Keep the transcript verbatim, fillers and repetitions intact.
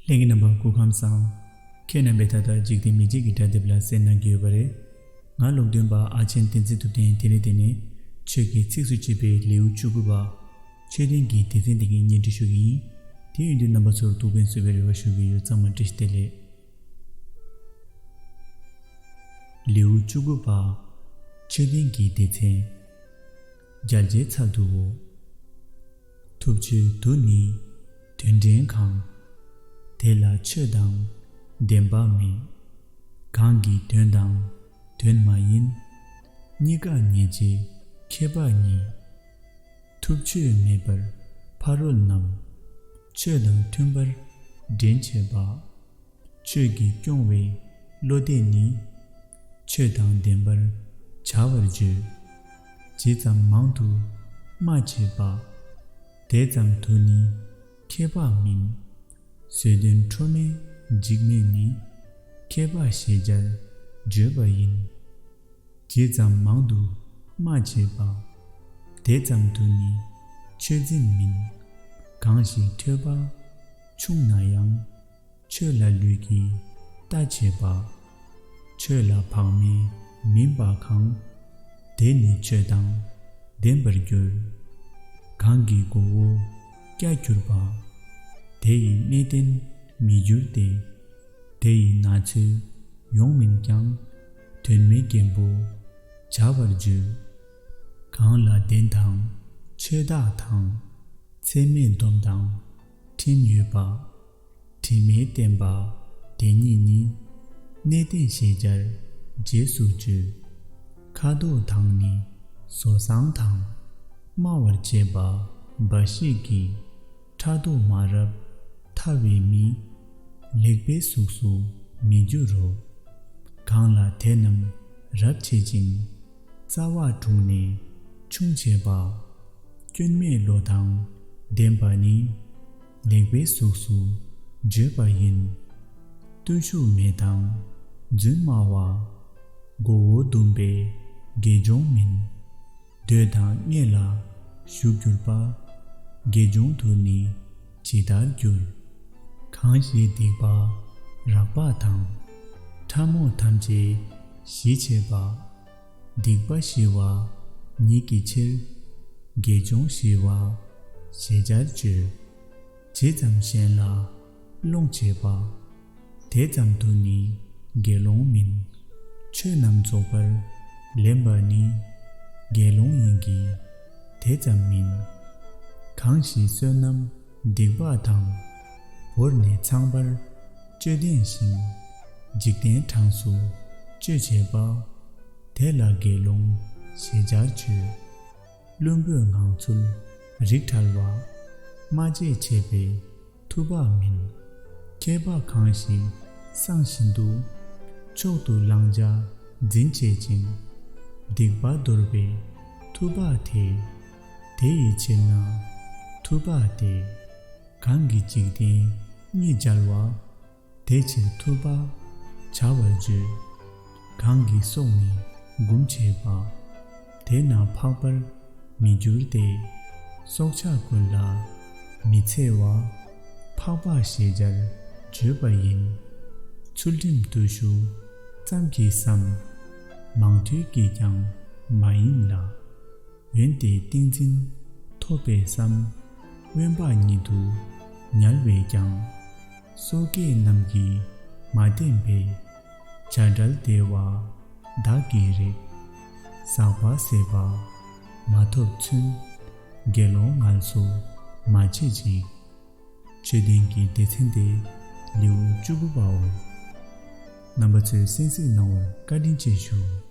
ལྷན་རྒྱས་རྣམ་པ་སྐུ་ཁམས་བཟང་། ཁྱེད་རྣམ་པས་ད་ལྟ་འཇིག་རྟེན་མི་མཇེད་ཀྱི་སྒྲ་དེབ་ལ་གསན་གནང་གི་ཡོད་པ་རེད། ང་ཀློག་འདོན་པ་ཨ་ཆེན་བསྟན་འཛིན་ཐུབ་བསྟན་དེ་རིང་དེ་ནས་ཆོས་ཀྱི་ཚིགས་སུ་བཅད་པའི་ལེའུ་བཅུ་དགུ་པ། ཆོས་ལྡན་གྱི་སྡེ་ཚན་དེ་གའི་སྙན་སྒྲོན་ཞུ་གི་ཡིན། དེ་ཡིན་དུས་རྣམ་པ་ཚོར་ཐུགས་ཕན་གསོས་པའི་རེ་བ་ཞུ་གི་ཡོད། ཚང་མ་བཀྲ་ཤིས་བདེ་ལེགས། ལེའུ་བཅུ་དགུ་པ། ཆོས་ལྡན་གྱི་སྡེ་ཚན། རྒྱལ་བྱེད་ཚར་དུའོ། ཐུབ་ཆོས་དུ་ནི་དོན་འདྲེན་གང་། དེ་ལ་ཆོས་དང་ལྡན་པ་མེད། གང་གིས་དོན་དང་དོན་མ་ཡིན། གཉིས་ཀ་ཉེ་ཆའི་ཁྱད་པར་གཉིས། ཐུབ་ཆོས་མེད་པར་ཕ་རོལ་རྣམས། ཆོས་དང་མཐུན་པར་འདྲེན་བྱེད་པ། ཆོས་ཀྱིས་སྐྱོང་བའི་བློ་གཏད་ནི། ཆོས་དང་ལྡན་པར་བྱ་བར་བརྗོད། ཇི་ཙམ་མང་དུ་སྨྲ་བྱེད་པ། དེ་ཙམ་དུ་ནི་ཁྱད་པར་མིན། བཟོད་ལྡན་ཁྲོ་མེད་འཇིགས་མེད་ནི། ཁྱད་པར་ཞེས་བྱར་བརྗོད་པ་ཡིན། ཇི་ཙམ་མང་དུ་སྨྲ་བྱེད་པ། དེ་ཙམ་དུ་ནི་ཆོས་འཛིན་མིན། གང་ཞིག་ཐོས་པ་ཆུང་ན་ཡང་། ཆོས་ལ་ལུས་ཀྱིས་ལྟ་བྱེད་པ། ཆོས་ལ་བག་མེད་མིན་པ་གང་། དེ་ནི་ཆོས་དང་ལྡན་པར་འགྱུར། གང་གི་མགོ་བོ་སྐྱ་གྱུར་པ། དེ་ཡི་གནས་བརྟན་མི་འགྱུར་ཏེ། དེ་ཡི་ན་ཚོད་ཡོང་མིན་ཀྱང་། དོན་མེད་རྒན་པོ་བྱ་བར་འགྱུར། གང་ལ་བདེན་དང་ཆོས་བདག་དང་། ཚད་མས་སྡོམ་དང་ཁྲིམས་ཡོད་པ། དྲི་མས་བསྟན་པ་དེ་ཉིད་ནི། གནས་བརྟན་ཞེས་བྱར་རྗེས་སུ་བརྗོད། ཁ་དོག་དང་ནི་བཟོ་བཟང་དང་། སྨྲ་བར་བྱེད་པ་འབའ་ཞིག་གིས། ཕྲག་དོག་མ་རབས་ཐ་བའི་མི། ལེགས་པའི་གཟུགས་སུ་མི་འགྱུར་རོ། གང་ལ་དེ་རྣམས་རབ་བྱེད་ཅིང་། རྩ་བ་དྲུངས་ནས་ཆུང་བྱེད་པ། སྐྱོན་མེད་བློ་དང་ལྡན་པ་ནི། ལེགས་པའི་གཟུགས་སུ་བརྗོད་པ་ཡིན། བརྟུལ་ཞུགས་མེད་དང་རྫུན་སྨྲ་བ། མགོ་བོ་ཟླུམ་པའི་དགེ་སྦྱོང་མིན། འདོད་དང་རྙེད་ལ་ཞུགས་གྱུར་པ། དགེ་སྦྱོང་དུ་ནི་ཇི་ལྟར་འགྱུར། གང་ཞིག་སྡིག་པ་རགས་པ་དང་། ཕྲ་མོ་ཐམས་ཅད་ཞི་བྱེད་པ། སྡིག་པ་ཞི་བ་ཉིད་ཀྱི་ཕྱིར། དགེ་སྦྱོང་ཞི་བ་ཞེས་བྱར་བརྗོད། ཇི་ཙམ་གཞན་ལ་སློང་བྱེད་པ། དེ་ཙམ་དུ་ནི་དགེ་སློང་མིན། ཆོས་རྣམས་རྫོགས་པར་ལེན་པ་ནི། དགེ་སློང་ཡིན་གྱི་དེ་ཙམ་མིན། གང་ཞིག་བསོད་ནམས་སྡིག་པ་དང་། བོར་ནས་ཚངས་པར་སྤྱོད་ལྡན་ཞིང་། འཇིག་རྟེན་གྲངས་སུ་སྤྱོད་བྱེད་པ། དེ་ལ་དགེ་སློང་ཞེས་བྱར་བརྗོད། བླུན་པོའི་ངང་ཚུལ་རིགས་ཕྲ་བ། སྨྲ་བརྗེད་བྱེད་པའི་ཐུབ་པ་མིན། མཁས་པ་གང་ཞིག་གསང་བཞིན་དུ། མཆོག་ཏུ་བླང་བྱ་འཛིན་བྱེད་ཅིང་། སྡིག་པ་འདོར་བའི་ཐུབ་པ་དེ། དེ་ཡི་ཕྱིར་ན་ཐུབ་པ་སྟེ། གང་གིས་འཇིག་རྟེན་གཉིས་སྦྱར་བ། དེ་ཕྱིར་ཐུབ་པ་བྱ་བར་བརྗོད། གང་གི་སྲོག་ནི་འགུམ་བྱེད་པ། དེས་ན་འཕགས་པར་མི་འགྱུར་ཏེ། སྲོག་ཆགས་ཀུན་ལ་མི་འཚེ་བ། འཕགས་པ་ཞེས་བྱར་བརྗོད་པ་ཡིན། ཚུལ་ཁྲིམས་བརྟུལ་ཞུགས་ཙམ་གྱིས་སམ། མང་ཐོས་ཀྱིས་ཀྱང་མ་ཡིན་ལ། འོན་ཏེ་ཏིང་འཛིན་ཐོབ་པས་སམ། དབེན་པ་ཉིད་དུ་ཉལ་བས་ཀྱང་། སོ་སྐྱེ་རྣམས་ཀྱིས་མ་བསྟེན་པའི། བྱ་བྲལ་བདེ་བ་བདག་གིས་རེག་ཟག་པ་ཟད་པ་མ་ཐོབ་ཚུན། དགེ་སློང་ངལ་གསོ་མ་བྱེད་ཅིག་ཆོས་ལྡན་གྱི་སྡེ་ཚན་དེ་ལེའུ་བཅུ་དགུ་པའོ། རྣམ་པ་ཚོས་གསན་གཟིགས་གནང་བར་བཀའ་དྲིན་ཆེ་ཞུ།